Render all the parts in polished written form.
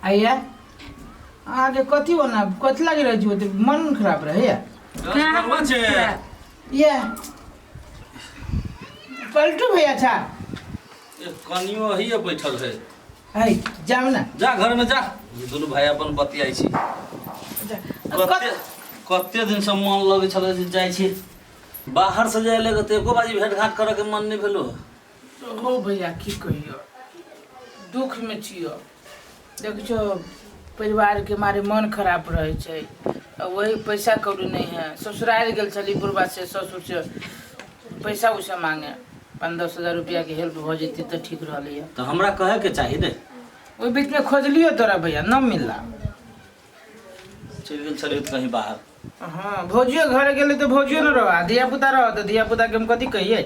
आइया अहाँके कथी ओना कथी लागि रहै छै ओते मन खराब रहैया? कहाँ मन छै? खराब? ये पलटू भैया छा। कनियो अहिए बैठल है। है जाऊ ना। जा घर में जा, दुनू भाई अपन बतियाइ छी। कते कते दिन से मन लगै छलै जे जाइ छी बाहर से जाय लगे तऽ एको बाजी भेंट घाट करऽ के मन नहि भेलो। हो भैया की कहियो, दुख में छियो। देखै छो परिवार के मारे मन खराब रहै छै, आ वही पैसा कौड़ी नहीं है। ससुराल गेल छली बुढ़बा से ससुर से पैसा उसा मांगे, 5-10 हजार रुपया के हेल्प भऽ जेतै तऽ ठीक रहलैया। तऽ हमरा कहे के चाही ने। ओहि बीच में खोजलियो तोरा भैया, न मिलला। चलि गेल छलियै तऽ कहीं बाहर। हाँ, भौजियो घर गेलै तऽ भौजियो न रह, धिया पुता रह तऽ धिया पुता के हम कथी कहियै।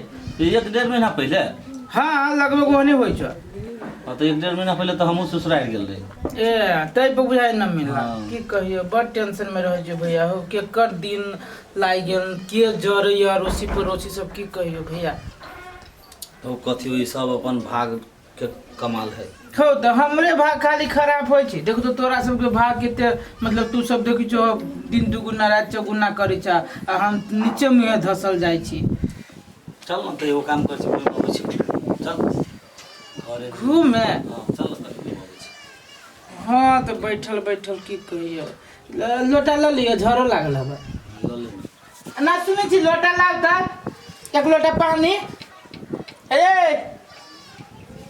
एक डेढ़ महीना पहिले। हाँ, लगभग ओहने होइ छौ। हाँ, तऽ एक डेढ़ महीना पहिले तऽ हमहूँ ससुरारि गेल रही। ए तै पर बुझाइ न मिलला। हाँ। की कहियो, बड़ टेंशन में रहै छै भैया हो। केकर दिन लागि गेल, के जरैया अड़ोसी पड़ोसी सब, की कहियो भैया। तऽ ओ कथी होइ, सब अपन भाग के कमाल है। हो तऽ हमरे भाग खाली खराब होइ छै। देखो तो तोरा सबके भाग कते, मतलब तू सब देखै छौ दिन दुगुना राति चौगुना करै छ, आ हम नीचे मुँहे धसल जाइ छी। चल न तऽ एगो काम करै छी, घूमि अबै छी, चल घरे। घूमे? हाँ, चल न कनि घूमि अबै छी। हाँ तऽ बैठल बैठल की कहियो, लोटा लऽ लिअ, झरो लागल हबे। लऽ ले न। ना सुनै छी, लोटा लाउ तऽ एक लोटा पानी। ए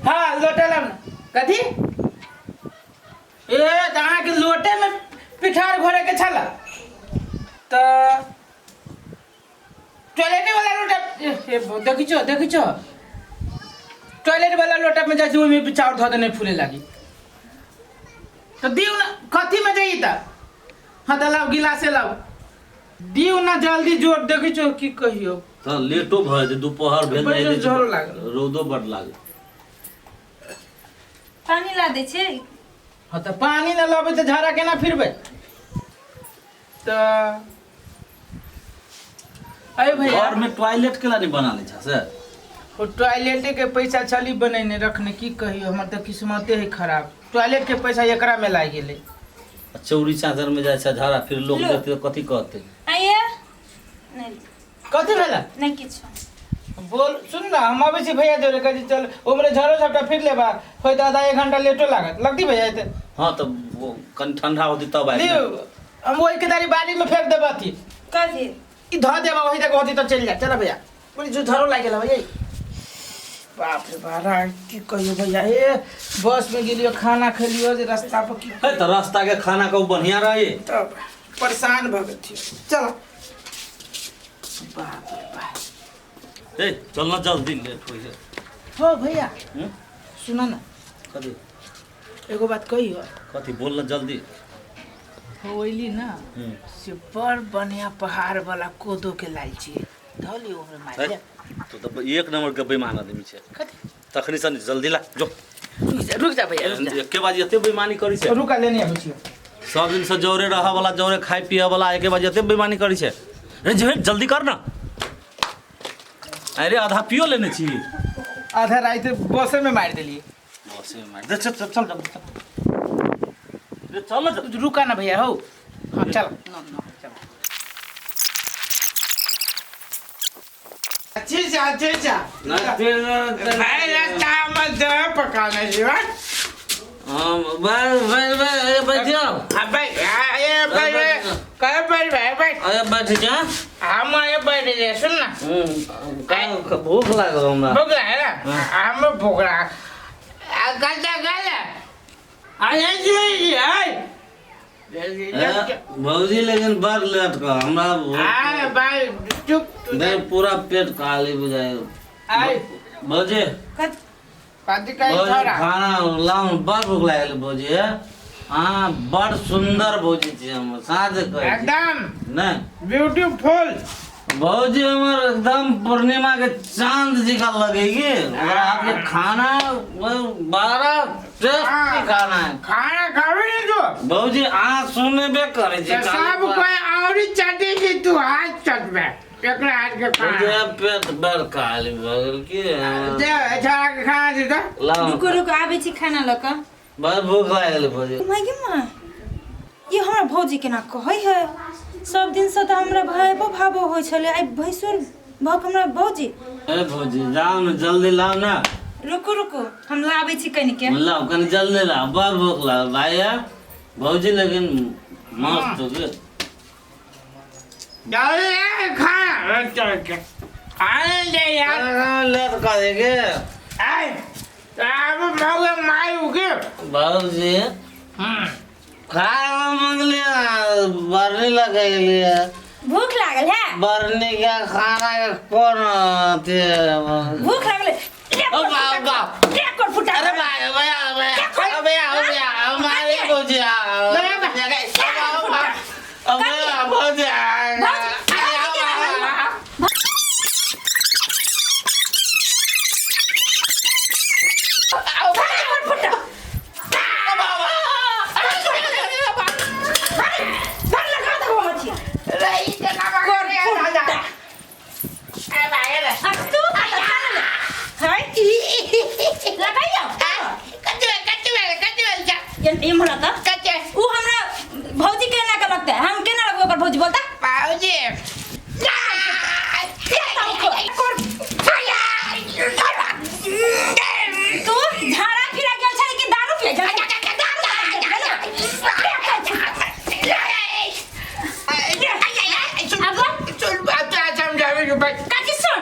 हाँ, लोटा लाउ ने। कथी? ए तऽ अहाँके लोटेमे पिठार घोरे के छल तऽ टॉयलेटे वाला लोटा। ए, हे, देखै छो, देखै छो, टॉयलेट वाला लोटा में जाइ छी, ओहिमे चाउर धऽ देने फूले लागी। तऽ दियौ ने, कथीमे जाइए तऽ? हाँ तऽ लाउ, गिलासे लाउ, दियौ ने जल्दी जोर। देखै छो, की कहियौ। तऽ लेटो भऽ जेतै, दुपहर भेल बड़ जाइ छै। जोर लागल। रौदो बड लागल। पानी ला दै छै। हाँ तऽ पानी न लबै तऽ झाड़ा केना फिरबै? तऽ अरे भैया, घर में टॉयलेट केला नहि बना लै छ से? ओ टॉयलेटे के पैसा छली बनेने रखने। की कहियो, हमर तऽ किस्मते है खराब, टॉयलेट के पैसा एकरा में लागि गेलै। आ चौरी चादर में जाइ छै झाड़ा फिर, लोग लो। देखतै तऽ कथी कहतै? आइए नहि। कथी भेलै? नहि किछु। बोल, सुन ना, हम अबै छी भैया जोरे। कहै छी चल, उमरे झाड़ो झपटा फिर लेबा, होय तऽ आधा एक घंटा लेटो लागत लगती भैया एते। हाँ तऽ वो कनि ठंडा होती तब आबि। लियौ, हम ओहि के दारी बाड़ी में फेंक देब अथी। कथी? ई धऽ देब ओहि तक होती तऽ चलि जा। चल भैया, बोली जो झरो लागि गेल भैया। बाप रे बाप, की कहियो भैया, हे बस में गेलियो, खाना खेलियो जे रास्ता पर की। है तऽ रास्ता के खाना कहू बढ़िया रही। तब परेशान भऽ गेल छी। चल, बाप रे बाप। ए चल ना जल्दी, लेट होइ है। हो भैया। हम्म? सुन ना। कथी? एगो बात कहियो। कथी? बोल ना जल्दी। हो अइली ना से बड़ बढ़िया पहाड़ वाला कोदो के लाल छी, धऽ लियौ ओकरे मारि। है, तू तऽ एक नंबर के बेईमान आदमी छै। कथी? तखनी सन जल्दी ला जो। रुक जा, रुक जा भैया, रुक जा। एके बाजी एते बेईमानी करी छै। रुका, लेने आबै छियौ। सब दिन से जौरे रह वाला, जौरे खाय पिए वाला, एके बाजी एते बेईमानी करी छै। रे जे जल्दी कर ना। अरे आधा पियो लेने छी। आधा राति बसे में मारि देलियै। बसे मारि दे। चल चल चल जल्दी चल रे, चल ना जल्दी। रुका ना भैया। हो हाँ, चल न न, चल। अच्छा अच्छा। भाई, रास्ता हमर दे पकाने जीवन। हाँ, बैठ बैठ बैठ, अरे बैठ जाओ। हाँ भाई, ये भाई कहे बैठ भाई, बैठ। अरे बैठ जा। हम ये बैठ जा, सुन ना। भूख लागल हमरा। भूख लागे ना? हम भूख लागे। गलता गल आय जी आय। भौजी, लेकिन बड़ लेट कर हमरा। आय भाई, चुप तू। नहीं, पूरा पेट खाली बुझाय। आय। भौजी। कथी? कथी कहै भौजी? छोरा। खाना लाउ, बड़ भूख लागल भौजी। हाँ, बड़ सुंदर भौजी छी हमर, साँझ कहै छी। एकदम। नहि। ब्यूटीफुल। भौजी हमर एकदम पूर्णिमा के चांद जकाँ लगेगी। ओकरा हाथ के खाना वो बड़ा टेस्टी खाना है। खाना खाबी नहीं तू? भौजी, अहाँ सुनबे करै छी। तऽ सब कोई औरी चटी छी, तू हाथ चटबे एकरा हाथ के भौजी, खाना। पेट बड़ खाली भऽ गेल की। दे छोरा के खाना दे तऽ। लाउ। रुको रुको, आबै छी खाना लऽ कऽ। बड़ भूख लागल भौजी। माय गे माय, ये हमरा भौजी केना कहै है? सब दिनसँ तऽ हमरा भाइबो भाबो होइ छलै, आइ भैंसुर भऽ कऽ हमरा भौजी। ए भौजी, जाओ ने, जल्दी लाओ ना। रुकू रुकू, हम लाबै छी कनिके। लाओ कनि जल्दी लाओ, बड़ भूख लागल भैया भौजी, लेकिन मस्त हो गेल। जल्दी खा खाने दे यार। लेट करेंगे। आय अब मौके माय उगे। बाबूजी खाना मंगलिए, बरनी लगेलिए। भूख लागल है? बरनी के खाना के कोन अथी? भूख लागल है? ले ओ बाप बाप। ले कर फुटा। अरे भाई भैया भैया भैया भैया हमारे भौजी भैया भौजी। धर लगा दो मछी कर फुटा। अब तू आता खाना ले हाय लगाइयो। ये ये हमरा त उ हमरा भौजी के ना के लगता है, हम केना लगबो ओकर भौजी बोलता। तू झाड़ा फिरा गेल छलै कि दारू पिए गेल? अब काची सुन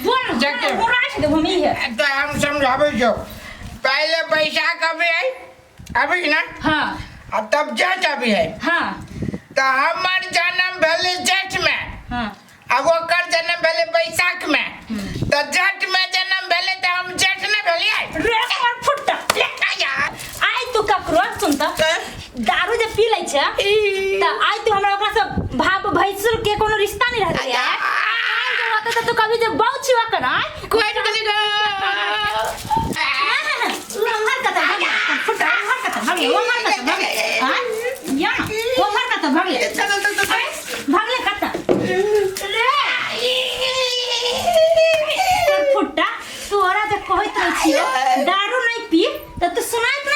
बोल बोल देबो हम ई है। हम समझाबै छौ, पहले बैसाख अभी है अभी ना। हाँ। आ तब जेठ अभी है। हाँ। तऽ हमर जन्म भेलै जेठ में। हाँ। आ ओकर जन्म भेलै बैसाख में, तऽ जेठ में जन्म भेलै तऽ हम जेठ नहि भेलियै? रे और फुट्टा, आइ तू ककरो सुन त दारू जे पी लै छै त आइ तू हमरा ओकरा से भाप भैंसुर के कोनो रिश्ता नहीं रहलै। आइ जे होतै त तू कभी जे बहु छिवा कर आइ कोइ कथी उमहर कतऽ भगले फुट्टा, उमहर कतऽ भगले, उमहर कतऽ भगले, आइ या ना उमहर कतऽ भगले, भगले कतऽ रे तोर फुट्टा? तोरा जे कहैत रहै छियौ दारू नहीं पी त तू सुनाइत